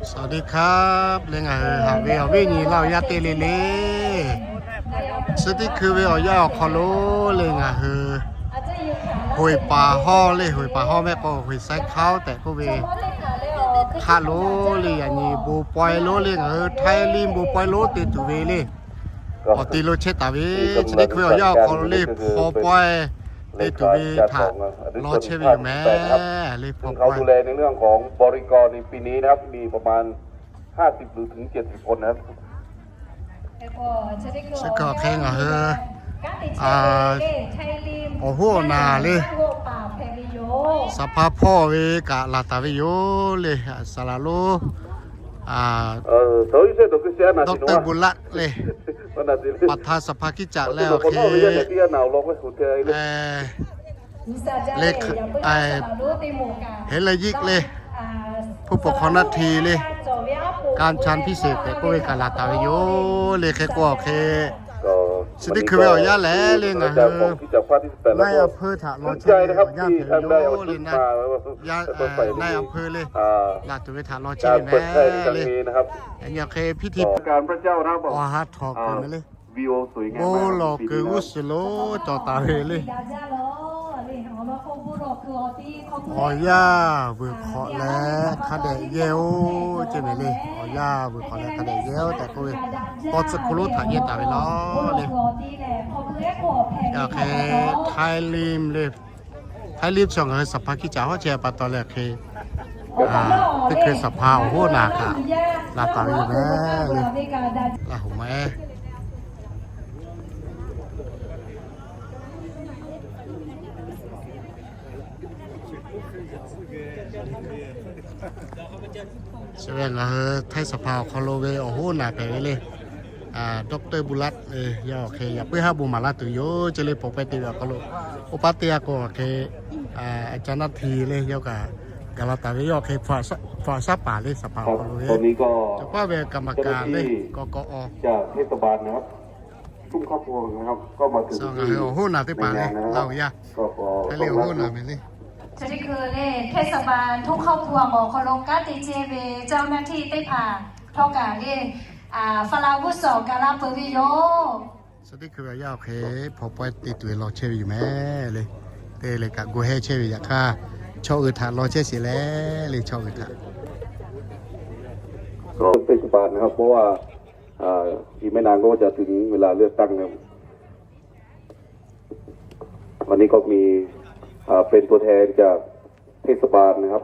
สวัสดีครับ le ngaˬ hui haꞈ ve awˬ viˉ awˬ nyi Laˇ huˍ yaˇ teˇ le le, chi teˇ hkui ve awˬ yanˇ awˬ hk'aw lo le ngaˬ hui Hoiˍ paˍ hawˇ le, Hoiˍ paˍ hawˇ mehˆ k'o Hoiˍ saiˉ hk'aoˉ tehꞈ k'oˆ ve hk'aˆ lo le, yaꞈ nyi bon pawehˇ lonˉ le ngaˬ hui Htaiˇ limˇ bon pawehˇ lonˉ te tuˬ ve le, awˬ ti lo chehˇ taˍ ve, chi teˇ hkui ve awˬ yanˇ awˬ hk'aw lo le hpaw pawehˇ te tuˬ ve htaꞈ law chehˇ ve yoˬ mehˍ le, hpaw pawehˇ ในเรื่องของบริกรในปีนี้นะครับ มีประมาณห้าสิบหรือถึงเจ็ดสิบคนนะครับ Chi hk'e ngaˬ hui awˬ hoˉ awˬ naˬ le, saˍ hpaˇ hpawˇ ve kaꞈ laˬ taˍ ve yoˬ le, saˍ laˍ lonˉ ดอกเตอร์ บุญรัตน์ le, ประธานสภาคริสตจักร leh awˬ hk'e le, heˆ leh yiˆ le, ผู้ปกครอง หน้าที่ le, การชันพิเศษ tehꞈ k'oˆ ve kaꞈ laˬ taˍ ve yoˬ le, hk'e k'o awˬ hk'e chi teˇ hkui ve awˬ yanˇ lehˬ le ngaˬ hui นายอำเภอ htaꞈ law chehˇ ve awˬ yanˇ hpehꞈ ve yoˬ le, นายอำเภอ le, laˬ tuˬ ve htaꞈ law chehˇ ve mehˍ le, yaꞈ nyi awˬ hk'e พิธี awˬ ha htawnˍ kuiˬ mehˍ le, bon lawˬ kuiˬ g'uˇ suhˍ lo cawˬ taˍ ve le. Awˬ yanˇ vuiˬ hk'awꞈ leh hk'a dehꞈ yehˇ-oˆ ceˇ mehˍ le, awˬ yanˇ vuiˬ hk'awꞈ leh hk'a dehꞈ yehˇ-oˆ tehꞈ k'oˆ ve, tawˇ tcuhˆ hk'oˆ lonˉ htaꞈ yehˇ taˍ ve law le. Yaꞈ hk'e Htaiˇ limˇ le, Htaiˇ limˇ chaw ngaˬ hui สภาคริสตจักร hawˉ chehˇ pa taw leh hk'e, teˇ hkui สภา awˬ hoˉ naˬ kaꞈ laˬ taˍ ve yoˬ mehˍ le, laˇ hoꞈ ma ehˉ. Chi ve ngaˬ hui Htaiˇ สภา awˬ hk'aw lo ve awˬ hoˉ naˬ hpehꞈ ve le, ดอกเตอร์ บุญรัตน์ le, yawˇ hk'e yaꞈ puiˉ haˉ bon maˍ laˇ tuˬ yoˬ ceˇ le, hpaw pawehˇ te ve awˬ hk'aw lo, oˇ paˉ teˇ g'aˇ k'o hk'e, a ca naˇ hti le yawˇ kaꞈ gaˬ la taˍ ve, yawˇ hk'e hpaw shaˉ paˍ le, สภา awˬ hk'aw lo ve, cawˬ paˇ ve กรรมการ le, k'awꞈ k'awꞈ awˬ ทุ่งข้าวพวงนะครับ ก็มาถึงที่ ngaˬ hui awˬ hoˉ naˬ teˇ hpaˍ le, laˇ hoꞈ yaˇ, Htaiˇ limˇ awˬ hoˉ naˬ mehˍ le. Chi teˇ hkui le เทศบาลทุ่งข้าวพวง awˬ hk'aw lo kanˉ te chehˇ ve เจ้าหน้าที่ teˇ hpaˍ htawˇ kaꞈ le, สภา g'uˇ suhˍ awˬ kaˬ laˇ peuˬ ve yoˬ. Chi teˇ hkui ve awˬ yanˇ awˬ hk'e hpaw pawehˇ te tuˬ ve law chehˇ ve yoˬ mehˍ le, te leh kaꞈ go hehˇ chehˇ ve, yaꞈ hk'aˇ chaw uiˍ htaꞈ law chehˇ sheˍ le, le chaw uiˍ htaꞈ ก็ เทศบาลนะครับ เพราะว่า อ่า อีกไม่นานก็จะถึงเวลาเลือกตั้งแล้ว วันนี้ก็มี อ่า เป็นตัวแทนจากเทศบาลนะครับ